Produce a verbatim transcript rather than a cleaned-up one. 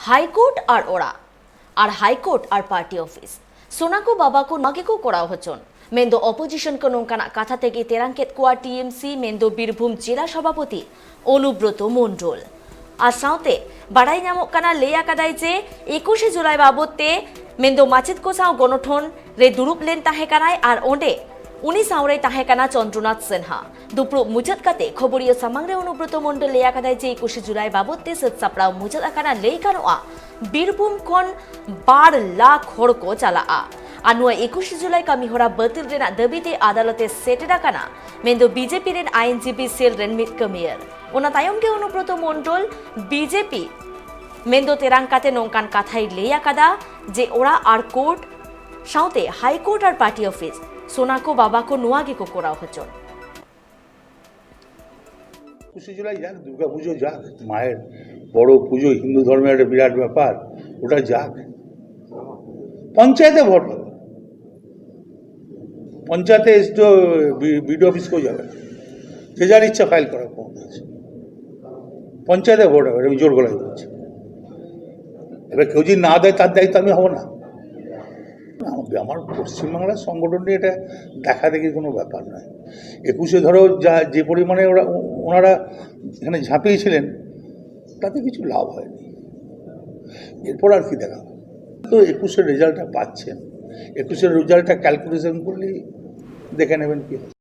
High court ᱟᱨ ᱚᱲᱟᱜ ᱟᱨ high court ᱟᱨ party office, ᱥᱚᱱᱟ ᱠᱚ ᱵᱟᱵᱟ ᱠᱚ ᱱᱚᱣᱟ ᱜᱮᱠᱚ ᱠᱚᱨᱟᱣ ᱦᱚᱪᱚᱱ ᱢᱮᱱᱫᱚ ᱚᱯᱳᱡᱤᱥᱚᱱ ᱠᱚ ᱱᱚᱝᱠᱟᱱᱟᱜ ᱠᱟᱛᱷᱟ ᱛᱮᱜᱮ ᱛᱮᱨᱟᱝ ᱠᱮᱫ ᱠᱚᱣᱟ ᱴᱤᱮᱢᱥᱤ ᱢᱮᱱᱫᱚ ᱵᱤᱨᱵᱷᱩᱢ ᱡᱮᱞᱟ ᱥᱚᱵᱷᱟᱯᱚᱛᱤ ᱚᱱᱩᱵᱨᱚᱛᱚ ᱢᱚᱱᱰᱚᱞ᱾ ᱟᱨ ᱥᱟᱶᱛᱮ ᱵᱟᱲᱟᱭ ᱧᱟᱢᱚᱜ ᱠᱟᱱᱟ, ᱞᱟᱹᱭ ᱟᱠᱟᱫᱟᱭ ᱡᱮ ᱮᱠᱩᱥᱮ ᱡᱩᱞᱟᱭ ᱵᱟᱵᱚᱫ ᱛᱮ ᱢᱮᱱᱫᱚ ᱢᱟᱪᱮᱫ ᱠᱚ ᱥᱟᱶ ᱜᱚᱱᱚᱴᱷᱚᱱ ᱨᱮ ᱫᱩᱲᱩᱵ ᱞᱮᱱ ᱛᱟᱦᱮᱸ ᱠᱟᱱᱟᱭ ᱟᱨ ᱚᱸᱰᱮ ᱩᱱᱤ ᱥᱟᱶᱨᱮᱭ ᱛᱟᱦᱮᱸ ᱠᱟᱱᱟ ᱪᱚᱱᱫᱨᱚᱱᱟᱛᱷ ᱥᱤᱱᱦᱟ᱾ ᱫᱩᱯᱲᱩᱵ ᱢᱩᱪᱟᱹᱫ ᱠᱟᱛᱮ ᱠᱷᱚᱵᱚᱨᱤᱭᱟᱹ ᱥᱟᱢᱟᱝ ᱨᱮ ᱚᱱᱩᱵᱨᱚᱛᱚ ᱢᱚᱱᱰᱚᱞ ᱞᱟᱹᱭ ᱟᱠᱟᱫᱟᱭ ᱡᱮ ᱮᱠᱩᱥᱮ ᱡᱩᱞᱟᱭ ᱵᱟᱵᱚᱫ ᱛᱮ ᱥᱟᱹᱛ ᱥᱟᱯᱲᱟᱣ ᱢᱩᱪᱟᱹᱫ ᱟᱠᱟᱱᱟ᱾ ᱞᱟᱹᱭ ᱜᱟᱱᱚᱜᱼᱟ, ᱵᱤᱨᱵᱷᱩᱢ ᱠᱷᱚᱱ ᱵᱟᱨ ᱞᱟᱠᱷ ᱦᱚᱲ ᱠᱚ ᱪᱟᱞᱟᱜᱼᱟ᱾ ᱟᱨ ᱱᱚᱣᱟ ᱮᱠᱩᱥᱮ ᱡᱩᱞᱟᱭ ᱠᱟᱹᱢᱤᱦᱚᱨᱟ ᱵᱟᱹᱛᱤᱞ ᱨᱮᱱᱟᱜ ᱫᱟᱹᱵᱤ ᱛᱮ ᱟᱫᱟᱞᱚᱛ ᱮ ᱥᱮᱴᱮᱨ ᱟᱠᱟᱱᱟ ᱢᱮᱱᱫᱚ ᱵᱤᱡᱮᱯᱤ ᱨᱮᱱ ᱟᱭᱤᱱᱡᱤᱵᱤ ᱥᱮᱞ ᱨᱮᱱ ᱢᱤᱫ ᱠᱟᱹᱢᱤᱭᱟᱹ᱾ ᱚᱱᱟ ᱛᱟᱭᱚᱢ ᱜᱮ ᱚᱱᱩᱵᱨᱚᱛᱚ ᱢᱚᱱᱰᱚᱞ ᱵᱤᱡᱮᱯᱤ ᱢᱮᱱᱫᱚ ᱛᱮᱨᱟᱝ ᱠᱟᱛᱮ ᱱᱚᱝᱠᱟᱱ ᱠᱟᱛᱷᱟᱭ ᱞᱟᱹᱭ ᱟᱠᱟᱫᱟ ᱡᱮ ᱚᱲᱟᱜ ᱟᱨ ᱠᱳᱨᱴ ᱥᱟᱶᱛᱮ ᱦᱟᱭ ᱠᱳᱨᱴ ᱟᱨ ᱯᱟᱨᱴᱤ ᱚᱯᱷᱤᱥ, ᱥᱚᱱᱟ ᱠᱚ ᱵᱟᱵᱟ ᱠᱚ ᱱᱚᱣᱟ ᱜᱮᱠᱚ ᱠᱚᱨᱟᱣ ᱦᱚᱪᱚᱱ᱾ একুশে জুলাই যাক, দুর্গা পুজো যাক, মায়ের বড় পুজো, হিন্দু ধর্মের একটা বিরাট ব্যাপার, ওটা যাক। পঞ্চায়েতে ভোট হবে, পঞ্চায়েতে তো বিডিও অফিস কেউ যাবে না, যে যার ইচ্ছা ফাইল করার ক্ষমতা আছে। পঞ্চায়েতে ভোট হবে, আমি জোর গলায় বলছি। এবার কেউ যদি না দেয়, তার দায়িত্ব আমি হব না। আমার পশ্চিমবাংলার সংগঠন নিয়ে এটা দেখা দেখি কোনো ব্যাপার নয়। একুশে ধরো যা, যে পরিমাণে ওরা, ওনারা এখানে ঝাঁপিয়েছিলেন, তাতে কিছু লাভ হয়নি। এরপর আর কি দেখা? তো একুশের রেজাল্টটা পাচ্ছেন, একুশের রেজাল্টটা ক্যালকুলেশন করলেই দেখে নেবেন কি হয়।